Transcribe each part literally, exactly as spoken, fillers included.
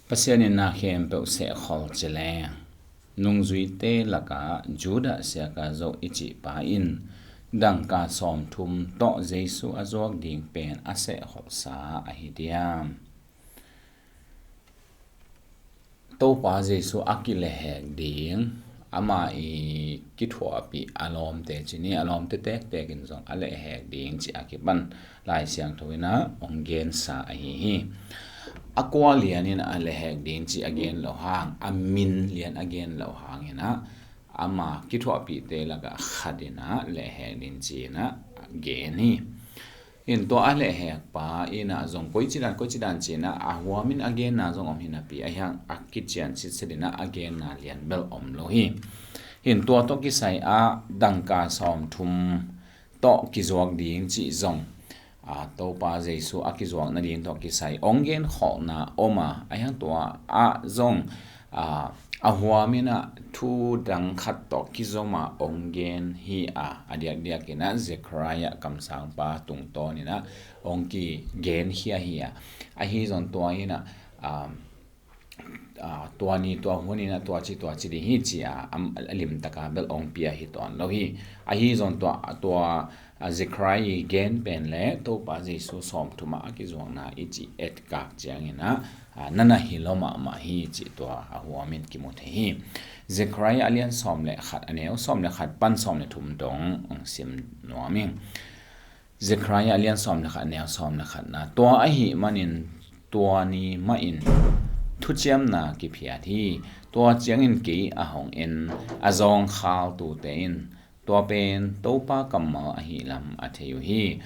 Pasian in na khempeuh sehkhol ci leng, nungzuite lakah Judah Iskariot i cihpa in dangka sawmthum tawh Jesu a zuak ding pen a sehkholsa ahi diam? Topa Jesu a kilehhek ding, ama i kithuahpih a lawmte ci ni, a lawmte tektek in zong a lehhek ding ci a kipan Lai Siangtho in ah hong gensa ahi hi. A kua lian in a lehhek ding ci a gen loh hang, a min lian a gen loh hang in ah ama kithuahpihte lakah khat in ah lehhek ding ci in ah gen hi. Hin tua a lehhekpa in ah zong koici dan koici dan ci in ah a huam in a genna zong om hi napi, a hiang a kician sitset in ah a genna lian bel om lo hi. Hin tua tawh kisai ah dangka sawmthum tawh kizuak ding cih zong, a, Topa Jesu a kizuak nading tawh kisai hong genkholhna om a, a hiang tua ah zong, a, a huam in ah thu dang khat tawh kizom a hong gen hi a, a diakdiak in ah Zechariah kamsangpa tungtawn in ah hong kigenkhia hi a, ahi zong tua in ah, a, a, tua ni tua hun in ah tua ci tua ci ding hi ci a, a, a limtaka bel hong pia hi tuan lo hi. Ahi zong tua, tua, a, Zechariah i gen pen le Topa Jesu sawmthum ah a kizuakna i ci etkak ciang in ah, a, na na hi lo mahmah hi cih tua a huam in kimu thei hi. Zechariah a lian sawm le khat, a neu sawm le khat pan sawm le thum dong hong sim nuam ing. Zechariah a lian sawm le khat, neu sawm le khatna, tua ahih manin tua ni mahin thuciamna kiphiat hi. Tua ciangin kei a hong en, a zawngkhal tute in tua pen Topa kammal ahi lam a thei uh hi.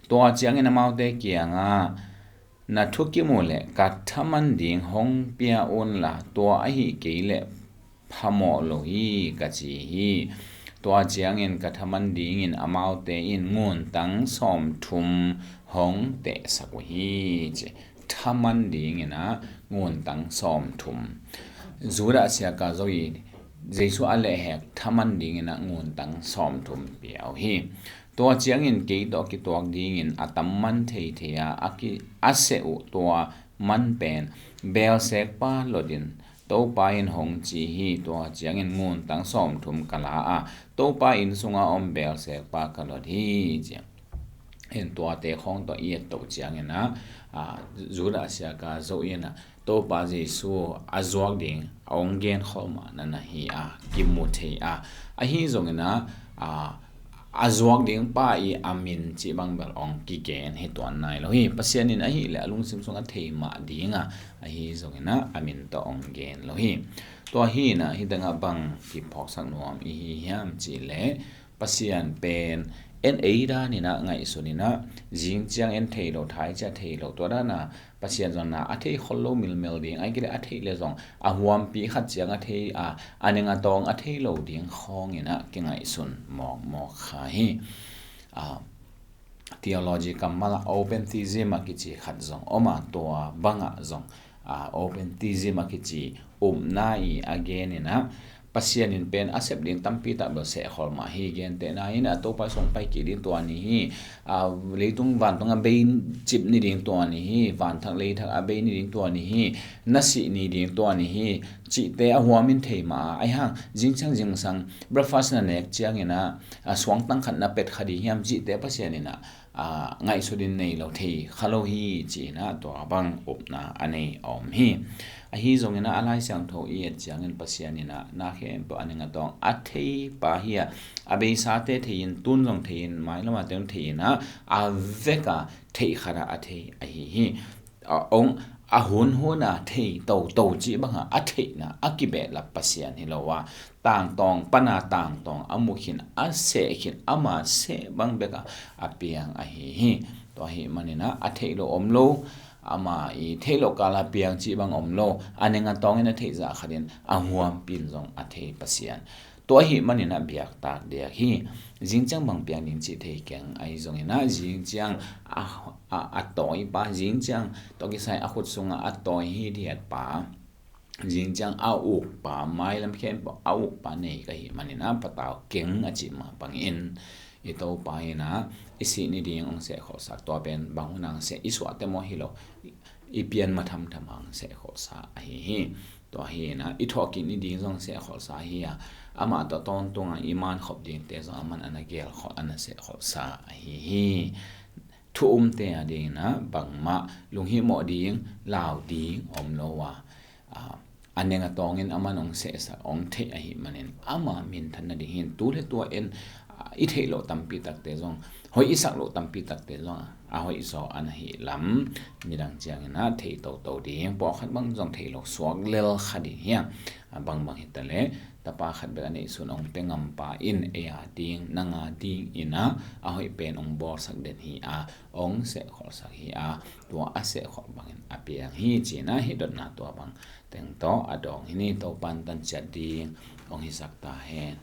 Tua ciangin amaute kiangah, na thukim uh leh ka thaman ding hong pia unla, tua ahi kei leh phamawh lo hi, ka ci hi. Tua ciangin ka thaman dingin amaute in nguntang sawmthum hong tehsak uh hi, ci. Thaman dingin ah nguntang sawmthum. Judah Iskariot i Jesu a lehhek thaman dingin ah nguntang sawmthum pia uh hi. Tua ciangin kei tawh kituak dingin a tam man theithei a, a ki, a seh uh tua man pen Beelzebub lot in Topa in hong ci hi. Tua ciangin nguntang sawmthum ka la a, Topa inn sunga om Beelzebub ka lot hi, ci a. Hin tuate khawng tawh i et toh ciangin ah, a, Judah Iskariot in ah Topa Jesu a zuak ding a hong genkhol mah na na hi a, kimu thei a. Ahi zongin ah, a, a zuak ding pa i a min cih bang bel hong kigen hi tuan nai lo hi. Pasian in ahih leh a lungsim sungah thei mah ding a, ahi zongin ah a min tawh hong gen lo hi. Tua hi in ah hih tengah bang kiphawksak nuam i hi hiam cih leh, Pasian pen en ei dan in ah ngaihsun in ah, zing ciang en thei lo, thai ciang thei lo, tua dan a Pasian zong na a thei khol lo milmil ding, ahih kei leh a theih leh zong a huampi khat ciang a thei a, a ning a tawng a thei lo ding khawng in ah kingaihsun mawkmawk kha hi. A, theology kammal ah open theism a kici khat zong om a, tua bang ah zong, a, open theism a kici upna i a gen in ah, Pasian in pen a sep ding tampi tak bel sehkhol mah hi. Gentehna in ah Topa i sung pai kik ding tua ni hi, a, leitung vantung a bei cip ni ding tua ni hi, vanthak leithak a bei ni ding tua ni hi, na sih ni ding tua ni hi, cihte a huam in thei mah a, ahi hang zing ciang zingsang breakfast na nek ciangin ah, a, suangtang khat na pet kha ding hiam cihte Pasian in ah, a, ngaihsut in nei lo thei kha lo hi, ci in ah tua bang upna a nei a om hi. Ahi zongin ah a Lai Siangtho i et ciangin Pasian in ah na khempeuh a ning a tawng a thei pa hi a, a beisate thei in, tun zong thei in, mailam a teng thei in ah, a vek a theih khat ah a thei ahi hi. A, ong, a hunhun a thei toto cih bang a, a theihna a kibehlap Pasian hi lo a, tangtawng pan a tangtawng a mu khin, a seh khin, ama seh bang bek a a piang ahi hi. Tua ahih manin ah a theih lo om lo, ama i theih loh kal a piang cih bang om lo, a ning a tawng in a theih zah khat in a huampi in zong a thei Pasian. Tua ahih manin ah biaktak diak hi. Zing ciang bang piang ding cih thei keng, ahi zongin ah zing ciang a, a, a tawi pa, zing ciang tawh kisai a khut sungah a tawi hithiat pa, zing ciang a uk pa, mailam khempeuh a uk pa nei ka hih manin ah patau keng a cih mah bangin, i Topa in ah i sih ni ding hong sehkhawlsak, tua pen bang hun ah hong seh, i suahte maw hi lo, i pian mathamtham a hong sehkholhsa ahi hi. Tua hi in ah i thawhkik ni ding zong sehkholhsa hi a, amah tawh tawntung a i mankhop dingte zong aman a na gelkholh, a na sehkholhsa ahi hi. Thu umte a ding in ah bangmah lunghimawh ding, lau ding om lo a, a, a neng a tawngin aman hong sehsak, hong theih ahih manin ama minthan nading hi in, tu le tua in, a, i theih loh tampi takte zong, hoih i sak loh tampi takte zong a hoih zaw a na hih lam nidang ciangin ah thei toto ding, pawlkhat bang zong thei lo suak lel kha ding hi a, a, bangbang hi ta leh tapa khat bek a neihsun hong pia ngampa in ei a ding, nang a ding in ah a hoih pen hong bawlsak den hi a, hong sehkholhsak hi a, tua a sehkholh bangin a piang hi ci-in ah hih dotna tua bang teng tawh a dawng hi ni. Topan tan ciat ding hong hisak ta hen.